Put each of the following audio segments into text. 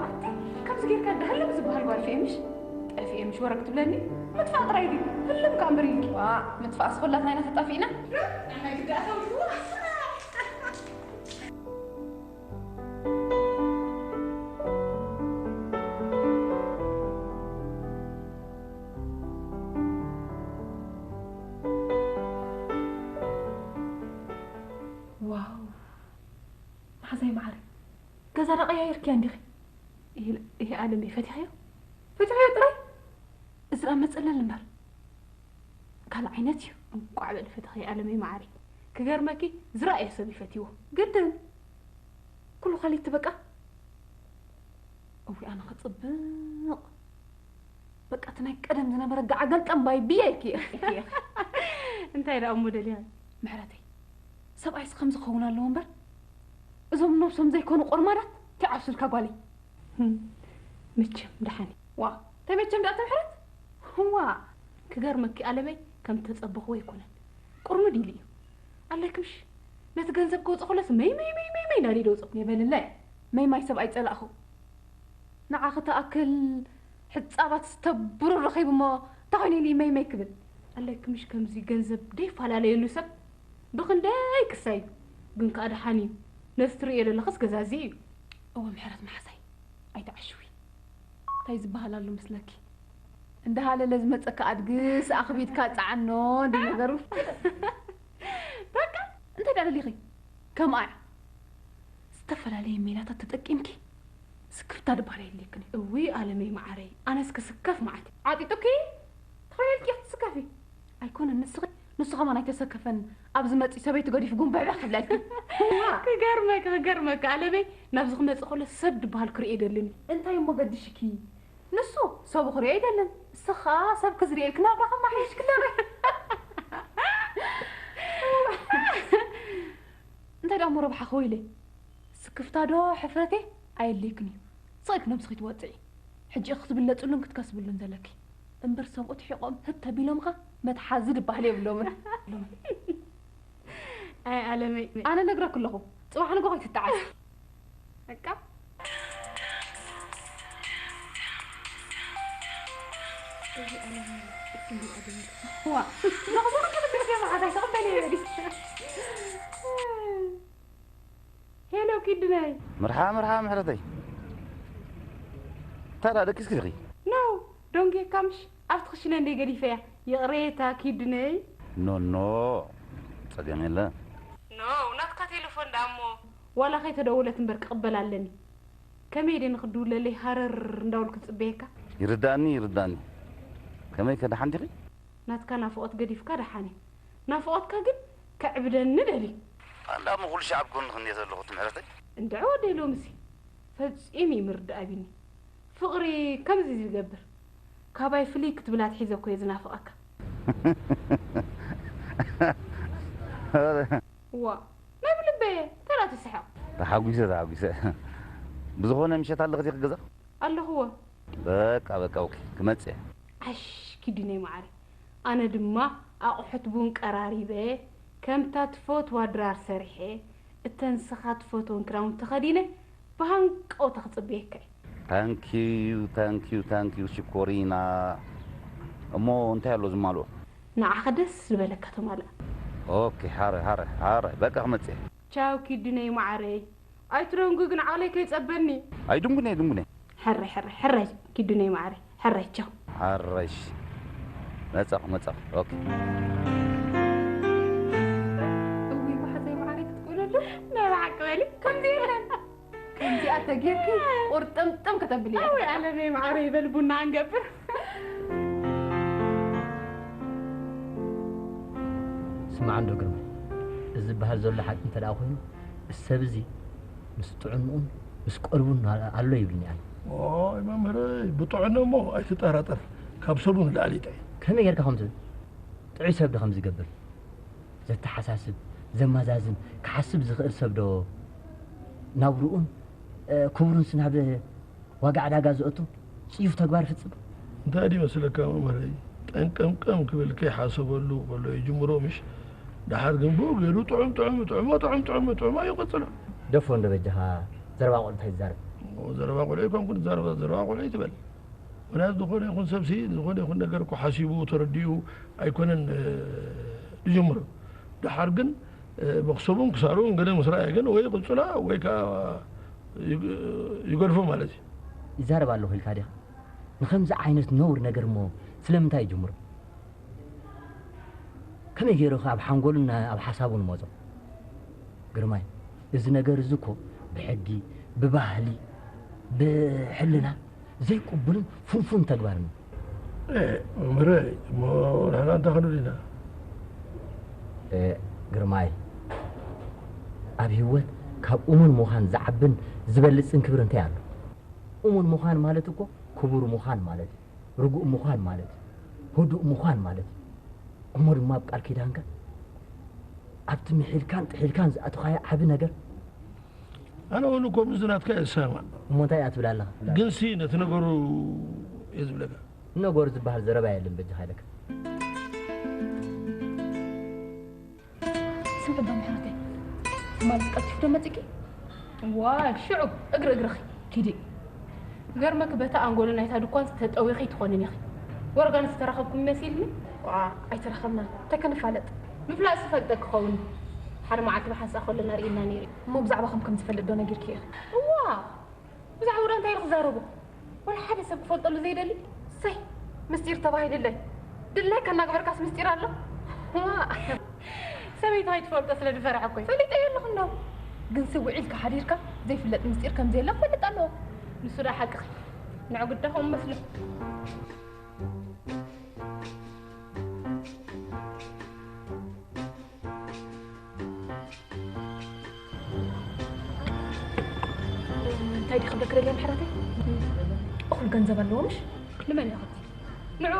ኣቲ ከምዚ ጌርካ እንዳ ህልም ዝበሃል ጓል ጠፊኤ ምሽ? ጠፊኤ ምሽ ወረ ክትብለኒ? ምጥፋእ ጥራይ ድዩ? ህልም ከኣ እምበር ኢልኪ። ዋ፣ ምጥፋእስ ኩላትና ኢና ተጣፊእና። ንዓና ግዲ ኣታዊልዎ። ዋው፣ መሓዛይ መዓረይ፣ ገዛ ዶ ቀያይርክያ እንዲኺ? ይሄ፣ ይሄ ዓለመይ ፈቲሕዮ? ፈቲሕዮ ጥራይ? እዚ ደኣ መጸለል እምበር። ካልእ ዓይነት እዩ። እንቋዕ በል ፈተኺ ዓለመይ መዓረይ። ክገርመኪ ዝረኣየ ሰብ ይፈትይዎ። ግድን። ኩሉ ካልእ በቃ። እዊ ኣነ ከጽብቕ። በቃ እቲ ናይ ቀደም ዝነበረ ገዓገል ጠምባይ ብየኪ። እንታይ ደኣ እሞ ደሊኻ? ምሕረተይ። ሰብኣይስ ከምዚ ክኸውን ኣለዎ እምበር። እዞም ነብሶም ዘይኮኑ ቆርማዳት ትዓብሱልካ ጓለይ። ህም፣ መቸም ደሓን እዩ። ዋ፣ እንታይ መቸም ደኣ ትምሕረት? ዋ፣ ክገርመኪ ኣለመይ ከም ተጸበኽዎ ኣይኮነን። ቁርምድ ኢሉ እዩ። ኣለክምሽ፣ ነቲ ገንዘብ ከውጽእ ከሎስ መይ፣ መይ፣ መይ፣ መይ፣ መይ እንዳለ ይደውጾ። የበልለ፣ መይ ማይ ሰብ ኣይጸላእኹ። ንዓኺ ትኣክል ሕጻባት ዝተብሩ ረኺቡ እሞ፣ እንታይ ኮይኑ ኢሉ መይ፣ መይ ክብል? ኣለክምሽ ከምዚ ገንዘብ ደይፈላለየሉ ሰብ ብኽንደይ ክሳይ እዩ። ግን ከኣ ደሓን እዩ። ነዚ ትርእዮ ዘለኽስ ገዛዚ እዩ። እወ፣ ምሕረት መሓዛይ፣ ኣይትዓሽዊ። እንታይ ዝበሃል ኣሎ መስለኪ? እንዳሃለለ ዝመጸካ ኣድግስ ኣኽቢድካ ጸዓኖ እንዲ ነገሩ። በቃ፣ እንታይ ደኣ ደሊኺ? ከምኣ እያ። ዝተፈላለየ ሜላታት ተጠቂምኪ ስክፍታ ድበሃል የድልየክን እዩ። እውይ፣ ኣለመይ መዓረይ፣ ኣነስ ክስከፍ መዓት። ዓጢጡኪ? ተኸይልኪ ክትስከፊ? ኣይኮነን፣ ንስኺ፣ ንሱ ኸማን ኣይተሰከፈን። ኣብዚ መጺ ሰበይቲ ገዲፉ ጉንብዕብዕ ክብለልኪ። ክገርመኪ፣ ክገርመኪ፣ ኣለመይ ናብዚ ክመጽእ ከሎ ሰብ ድበሃል ክርእዮ ኣይደልን እዩ። እንታይ እሞ ገድሽኪ? ንሱ ሰቡ ክርእዮ ኣይደልን። ንስኻ ሰብ ክዝርእየልኪ ናብራ ከማሓየሽክላ። እንታይ ደኣ እሞ ረብሓ ኸው ኢለ? ስክፍታ ዶ ሕፍረቴ ኣየድልየክን እዩ። ስቕ ኢልኪ ነብስኺ ትወጽዒ። ሕጂ ክትብለጽሉን ክትከስብሉን ዘለኪ። እምበር ሰብኡት ሒቖም ህብ ተቢሎምኻ መትሓዚ ድበሃል የብሎምን። ኣይ ኣለመይ። ኣነ ነግረኪ ኣለኹ። ጽባሕ ንግሆ ኣይትጠዓሲ። በቃ። ዋ፣ ንኽብሩ ክትብልኪ መዓት ኣይትቕበሊ በሊ። ሄሎ ኪድነይ። መርሓ፣ መርሓ ምሕረተይ። ታዲያ ደቂስኪ ዲኺ? ኖ፣ ዶንጌካ ምሽ ኣብቲ ክሽነ እንደ ገዲፈያ። ይቕሬታ ኪድነይ። ኖ፣ ኖ፣ ጸገም የለ። ኖ፣ ናትካ ቴሌፎን ደኣ እሞ ዋላ ከይተደወለት እምበር ክቕበል ኣለኒ። ከመይ ድየ ንኽድውለለይ ሃረር እንዳበልኩ ዝጽበየካ? ይርዳእኒ፣ ይርዳእኒ። ከመይ ከ ደሓን ዲኺ? ናትካ ናፍቖት ገዲፍካ ደሓን እዩ። ናፍቖትካ ግን ከዕብደኒ ደልዩ። ኣንዳ እሞ ኩሉ ሻዕ ኣብ ጎንኺ እንድየ ዘለኹ እቲ ምሕረተይ። እንድዒ ወደይ ሎምሲ ፈጺሙ እዩ ምርዳእ ኣቢኒ። ፍቕሪ ከምዚ ዝገብር። ካባይ ፍልይ ክትብል ኣትሒዘ እኮ እየ ዝናፍቐካ። ዋ፣ ናይ ብልበየ፣ እንታይ ደኣ ትስሕቕ? ተሓጒሰ፣ ተሓጒሰ። ብዝኾነ ምሸት ኣለኺ ዲኺ ገዛ? ኣለኹዎ። በቃ፣ በቃ፣ ኦኬ፣ ክመጽእ እየ። ዓሽ፣ ኪዱነይ መዓረይ። ኣነ ድማ ኣቑሑት ቡን ቀራሪበ፣ ከምታ ትፈትዋ ድራር ሰሪሐ፣ እተን ንስኻ ትፈትወን ክዳውንቲ ተኸዲነ፣ ብሃንቀውታ ክጽበየካ እየ። ታንኪዩ፣ ታንኪዩ፣ ታንኪዩ፣ ሽኮሪና። እሞ እንታይ ኣሎ ዝማልኦ? ንዓኻ ደስ ዝበለካ ተማልኣ። ኦኬ፣ ሃረ፣ ሃረ፣ ሃረ፣ በቃ ክመጽእ እየ። ቻው ኪዱነይ መዓረይ። ኣይትደንጉ ግን ዓቕለይ ከይጸበኒ። ኣይድንጉን እየ፣ ድንጉን እየ። ሕራይ፣ ሕራይ፣ ሕራይ ኪዱነይ መዓረይ። ሕራይ፣ ቻው። ሕራይ፣ እሺ። መጻኹ፣ መጻኹ። ኦኬ። እውይ፣ መሓዛይ መዓረይ ክትቅብለሉ? ናይ ብሓቂ በሊ፣ ከምዚ የለን። ከምዚኣ ተጌርኪ ቁርጥምጥም ከተብሊ እያ። ኣወይ፣ ኣለመይ መዓረይ፣ በል ቡና ክንገብር። ስማዕ እንዶ ግርማይ፣ እዚ ዝበሃል ዘሎ ሓቂ እንተ ደኣ ኮይኑ፣ እዚ ሰብ እዚ ምስ ጥዕንኡን ምስ ቀልቡን ኣሎ ይብልኒ ኣነ። ኦይ መምህረይ፣ ብጥዕንኡ እሞ ኣይትጠራጠር፣ ካብ ሰቡ ንላዕሊ ጥዑይ። ከመይ ጌርካ ከምዚ ጥዑይ ሰብ ዶ ከምዚ ይገብር? ዘተሓሳስብ፣ ዘመዛዝን፣ ክሓስብ ዝኽእል ሰብ ዶ ናብርኡን፣ እ፣ ክብሩንስ ናብ ዋጋ ዕዳጋ ዘእቱ ጽዩፍ ተግባር ይፍጽም? እንታይ ድዩ መስለካ መምህረይ? ጠንቀምቀም ክብል ከይሓሰበሉ ከሎ ይጅምሮ ምሽ? ደሓር ግን ብኡ ገይሩ ጥዑም ጥዑም ጥዑሞ ጥዑም ጥዑም ጥዑሞ ይቕጽሎ። ደፎ እንዶ በጃኻ ዘረባ ቆልዑ እንታይ ትዛረብ? ዘረባ ቆልዑ ኣይኮንኩን፣ ዘረባ፣ ዘረባ ቆልዑ ኣይትበል። ምክንያቱ ዝኾነ ይኹን ሰብሲ፣ ዝኾነ ይኹን ነገር እኮ ሓሲቡ፣ ተረዲኡ ኣይኮነን፣ እ፣ ዝጅምሮ። ደሓር ግን፣ እ፣ መክሰቡን ክሳሩን ገለ ምስ ረኣየ ግን ወይ ይቕጽላ ወይ ከኣ ይግ-፣ ይገድፎ ማለት እዩ። ይዛረብ ኣለኹ ኢልካ ዲኻ? ንኸምዚ ዓይነት ነውር ነገር እሞ ስለምንታይ ይጅምሮ? ከመይ ገይሩ ኸ ኣብ ሓንጎሉን ኣብ ሓሳቡን መጾ? ግርማይ፣ እዚ ነገር እዚ እኮ ብሕጊ፣ ብባህሊ፣ ብሕልና ዘይቅቡልን ፍንፉን ተግባርን እዩ። እ፣ መምህረይ፣ እሞ ንሕና እንታይ ክንብል ኢና? እ፣ ግርማይ፣ ኣብ ህይወት ካብ እሙን ምዃን ዝዓብን ዝበልጽን ክብሪ እንታይ ኣሎ? እሙን ምዃን ማለት እኮ ክቡር ምዃን ማለት እዩ። ርጉእ ምዃን ማለት እዩ። ህዱእ ምዃን ማለት እዩ። እሞ ድማ ኣብ ቃል ኪዳንካ፣ ኣብቲ ምሒልካን ጥሒልካን ዝኣተኻዮ ዓቢ ነገር። ኣነ እውን እኮ ምስዚ ናትካ እየ ዝሰማማዕ። እሞ እንታይ እያ ትብል ኣለኻ? ግንሲ ነቲ ነገሩ እየ ዝብለካ። ነገሩ ዝበሃል ዘረባ የለን በጃኻ ኢለካ። ስምዒ ዶ ምሕረተይ? ማለት ቀልጢፉ ዶ መጺኪ? ዋይ፣ ሽዑ እግሪ እግርኺ ኪዲ። ገርመኪ በታ ኣንጎሎ ናይታ ድኳን ዝተጠዊኺ ትኾንን ኢኺ። ወርጋን ዝተራኸብኩም መሲልኒ? ዋ፣ ኣይተራኸብናን። እንታይ ክንፋለጥ? ምፍላጥ ዝፈልጠ ክኸውን። ሓደ መዓልቲ ብሓንሳእ ከሎ እናርእየና ነይሩ። እሞ ብዛዕባኹም ከም ዝፈልጥ ዶ ነጊርኪ ኢኺ? እዋ፣ ብዛዕባ ወዳ እንታይ ኢሉ ክዛረቦ? ወላ ሓደ ሰብ ክፈልጠሉ ዘይደሊ? ሰይ፣ ምስጢር ተባሂልለይ። ድላይ ከናግበርካስ ምስጢር ኣሎ? ሰበይቲ ኣይትፈልጦ ስለ ዝፈርሐ እኮ እዩ። ፈሊጠዮ ኣለኹ እንዶ። ግን ስውዕ ኢልካ ሓዲርካ ዘይፍለጥ ምስጢር ከም ዘየለ ክፈልጥ ኣለዎ። ንሱ ደኣ ሓቅኺ። ንዑ ግዳኹም መስሎ። እንታይ ዲኺ ክብለኪ ደልየ ምሕረተይ? እኹል ገንዘብ ኣለዎ ምሽ? ንመን ኢኺ? ንዑ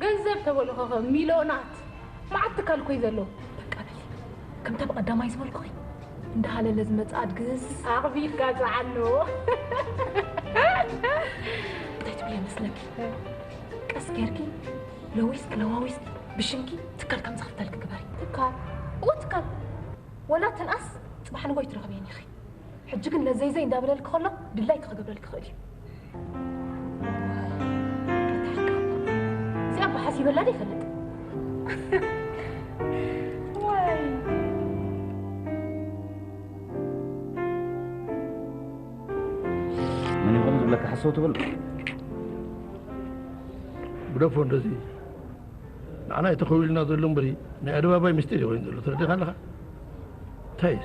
ገንዘብ ተበልኹ ኸ ሚልዮናት መዓት ትካል እኮ እዩ ዘለዎ። በቃ በሊ። ከምታ ብቐዳማይ ዝበልኩኺ እንዳሃለለ ዝመጽእ ኣድግስ ኣቕቢልካ ጽዓኖ። እንታይ ትብሊ ይመስለኪ? ቀስ ጌርኪ ለዊስ ክለዋዊስ ብሽምኪ ትካል ከም ዝኽፍተልኪ ግበሪ። ትካል? እወ ትካል። ወላ ትንኣስ ጽባሕ ንጎይ ትረኽብየን ኢኺ። ሕጂ ግን ለዘይዘይ እንዳበለልኪ ከሎ ድላይኪ ክገብረልኪ ይኽእል እዩ። እዚኣ እባ ሓሲበላ ዶ ይፈልጥ? ዋይ። መን እዩ ከምኡ ዝብለካ ሓሰው ትብል? ግደፎ እንደዚ። ንዓና እዩ ተኸዊሉና ዘሎ እምበሪ፣ ናይ ኣደባባይ ምስጢር እዩ ኮይኑ ዘሎ። ተረዲእካ ኣለኻ? እንታይ እዩ?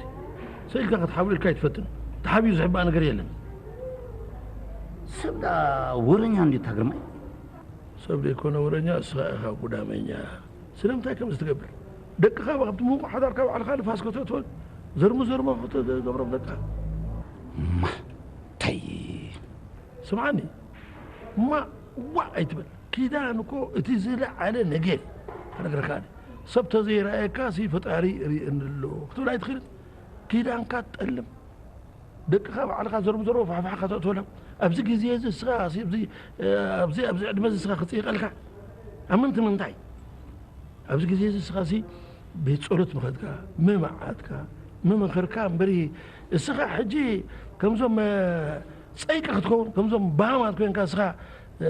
ስኢልካ ክትሓብሎ ኢልካ ኣይትፈትን። ተሓቢኡ ዝሕባእ ነገር የለን። ሰብ ደኣ ወረኛ እንድዩ እታ ግርማይ። ሰብ ዘይኮነ ወረኛ እስኻ ኢኻ ጉዳመኛ። ስለምንታይ ከምዚ ትገብር? ደቅኻ ካብቲ ምዉቕ ሓዳርካ ባዕልኻ ንፋስ ከተእትወን፣ ዘርሙ ዘርሞ ከተገብሮም ደቅኻ። እማ፣ እንታይ? ስምዓኒ፣ እማ ዋእ ኣይትበል። ኪዳን እኮ እቲ ዝለዓለ ነገር እዩ። ክነግረካ ኣነ። ሰብ ተዘይረኣየካ ሲ ፈጣሪ ይርእየኒ ኣሎ ክትብል ኣይትኽእልን። ኪዳንካ ትጠልም። ደቅኻ ባዕልኻ ዘርሙ ዘርሞ ፋሕፋሕ ከተእትወሎም። ኣብዚ ግዜ እዚ እስኻ ሲ ኣብዚ፣ ኣብዚ፣ ኣብዚ ዕድመ እዚ እስኻ ክጽይቐልካ። ኣብ ምንቲ ምንታይ? ኣብዚ ግዜ እዚ እስኻሲ ቤት ጸሎት ምኸድካ፣ ምመዓትካ፣ ምመኸርካ እምበሪ፣ እስኻ ሕጂ ከምዞም፣ እ፣ ጸይቂ ክትከውን፣ ከምዞም በሃማት ኮይንካ እስኻ፣ እ፣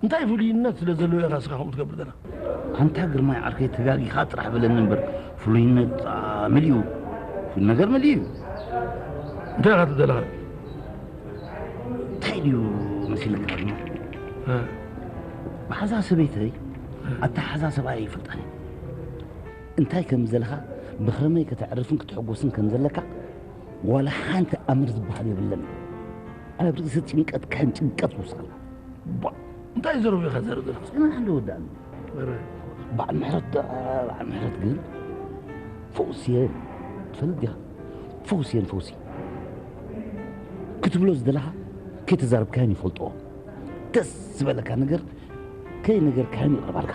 እንታይ ፍሉይነት ስለ ዘለዎ ኢኻ እስኻ ከምኡ ትገብር ዘለኻ? ኣንታ ግርማይ ዓርከይ፣ ተጋጊኻ ጥራሕ በለኒ እምበር፣ ፍሉይነት፣ ኣ፣ መሊኡ፣ ፍሉይ ነገር መሊኡ እዩ። እንታይ ኢኻ ትደለኻ? እንታይ ድዩ መሲልካ ድማ? እ። ብሓዛ ሰበይተይ ኣተሓዛ ሰብኣይ ኣይፈልጣን እየ። እንታይ ከም ዘለኻ፣ ብኸመይ ከተዕርፍን ክትሕጎስን ከም ዘለካ፣ ዋላ ሓንቲ ኣምር ዝበሃል የብለን። ኣብ ርእሲ ጭንቀት ከም ጭንቀት ይውስኸላ። ባ፣ እንታይ ዘረባ ኢኻ ዘረብ ዘለኻ? ጽናሕ እንዶ ወዳእኒ። ኧረ። በዓል ምሕረት፣ በዓል ምሕረት ግን ፈውስየን፣ ትፈልጥ ዲኻ? ፈውስየን፣ ፈውሲ። ክትብሎ ዝደለኻ ከይተዛረብካዮን ይፈልጥዎ። ደስ ዝበለካ ነገር ከይነገርካዮን ይቕርባልካ።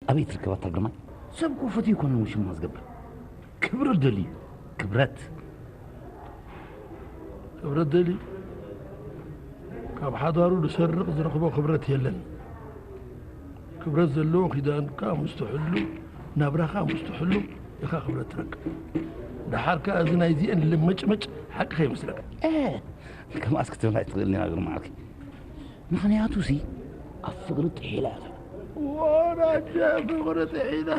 ኣበይ ትርከብ ኣታ ግርማይ? ሰብ እኮ ፈትዩ ኣይኮነን ውሽማ ዝገብር። ክብረት ደልዩ። ክብረት። ክብረት ደልዩ። ካብ ሓዳሩ ዝሰርቕ ዝረኽቦ ክብረት የለን። ክብረት ዘለዎ ኪዳንካ ምስ ትሕሉ፣ ናብራኻ ምስ ትሕሉ ኢኻ ክብረት ትረክብ። ደሓር ከኣ እዚ ናይዚአን ልምጭምጭ ሓቂ ከይመስለካ። እ፣ ከምኣስ ክትብል ኣይትኽእልን ኢኻ ግርማ ዓርከይ። ምኽንያቱሲ ኣብ ፍቕሪ ጥሒላ እያ። ወዳጀ ፍቕሪ ጥሒላ።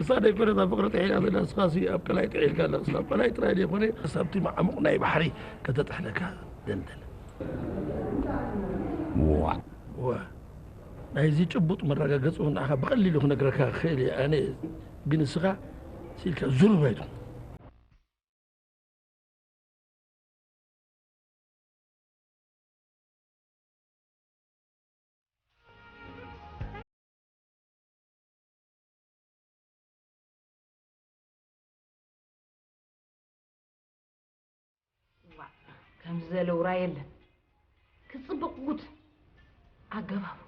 እሳ ደይኮነት ኣብ ፍቕሪ ጥሒላ ዘላ፣ ንስኻሲ ኣብ ቀላይ ጥሒልካ ኣለኻ። ኣብ ቀላይ ጥራይ ዘይኮነ፣ ክሳብቲ መዓሙቕ ናይ ባሕሪ ከተጥሕለካ ደልደለ። ዋ። ዋ። ናይዚ ጭቡጥ መረጋገጺ እውን ንዓኻ ብቐሊሉ ክነግረካ ክኽእል እየ። ኣነ ግን ንስኻ ሲልካ ዙር በይቱ። ዋእ፣ ከምዚ ዘለ ውራይ የለን። ክጽብቕ ጉድ ኣገባቡ፣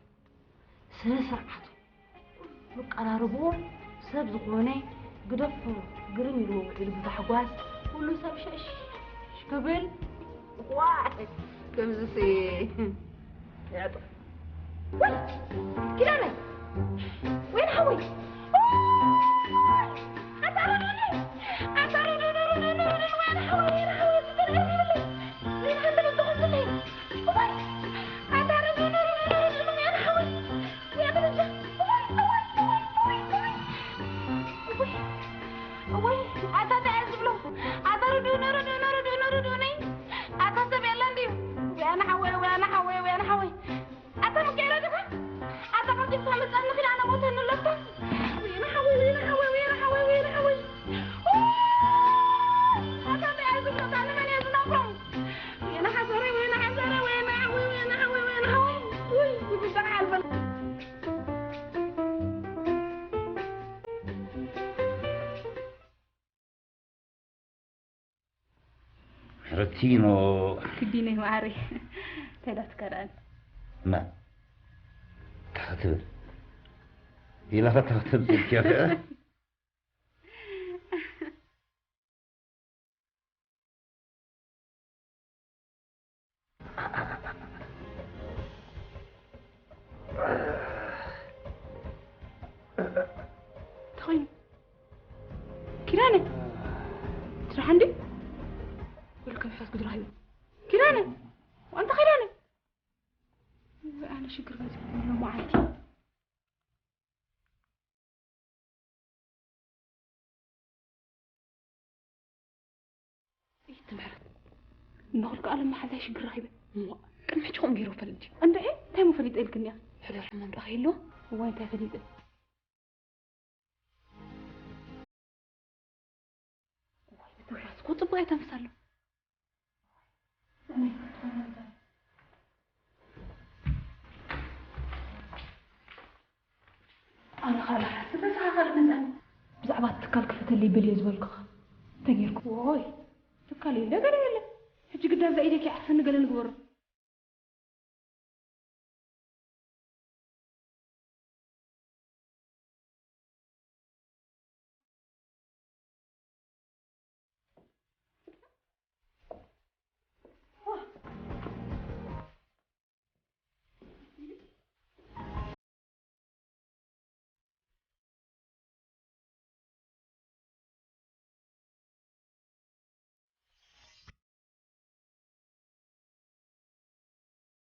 ስነ ስርዓቱ፣ መቀራርብኡ ሰብ ዝኾነ ግደፎ ግርም ኢልዎ ውዒሉ ብታሕጓስ ኩሉ ሰብ ሸሽ ክብል። ዋእ፣ ከምዚሲ ይዕጥፍ። ወይ ኪዳነ፣ ወይን ሓወይ። እወይ፣ ኣታ እንታይ እየ ዝብሎ? ኣታ ርድኡኒ፣ ርድኡኒ፣ ርድኡኒ፣ ርድኡኒ። ኣታ ሰብ የለን ድዩ? ወያነ ሓወይ፣ ወያነ ሓወይ፣ ወያነ ሓወይ። ኣታ ምቅያራ ዲኻ? ኣታ ቀልጢፍካ ምጻኒ ኺድ ኣነ ሞተኒ ኣለካ። ወያነ ሓወይ፣ ወያነ ሓወይ፣ ወያነ ሓወይ፣ ወያነ ሓወይ። ኣታ እንታይ እየ ዝብሎ? ኣታ ንመን እየ ዝነግሮ? ወያነ ሓሰረይ፣ ወያነ ሓሰረይ፣ ወያነ ሓወይ፣ ወያነ ሓወይ፣ ወያነ ሓወይ። ውይ፣ ይብዛሕ ኣልበል። ሕረቲኖ። ግዲነይ መዓረይ። እንታይ ዳትከራን? መ? እንታይ ክትብል? ኢላኻ እንታይ ክትብል ትብል? ተኾይኑ። ኪዳነ! ስራሕ እንዲ? ወልከም ሕፈስ ግድራ ሂቡ። ኪዳነ! ኣንታ ኪዳነ! ኣነ ሽግር መፂኡ ሎማዓንቲ። ኢቲ ምሕረት። ንኽልከኣሎም መሓዛይ ሽግር ረኺበ። እሞ ቅድሚ ሕጂ ከምኡ ገይሩ ፈልጥ ድዩ? እንድዒ፣ እንታይ እሞ ፈሊጠ ኢልክኒ እያ? ሕዱር ሕማም ደኣ ከይህልዎ? እዋይ፣ እንታይ ፈሊጠ? እዋይ፣ ብትንፋስ እኮ ጽቡቕ የተንፍስ ኣሎ። ኣነ ካልእ ሓስብ፣ ንስኻ ካልእ መጻኒ። ብዛዕባ እቲ ትካል ክፈተለይ በልዮ ዝበልኩኻ። እንታይ ጌርኩ? ዎይ፣ ትካል የለ፣ ገለ የለ። ሕጂ ግዳ እዛ ኢደይ ከይዓርፈኒ ገለ ንግበሮ።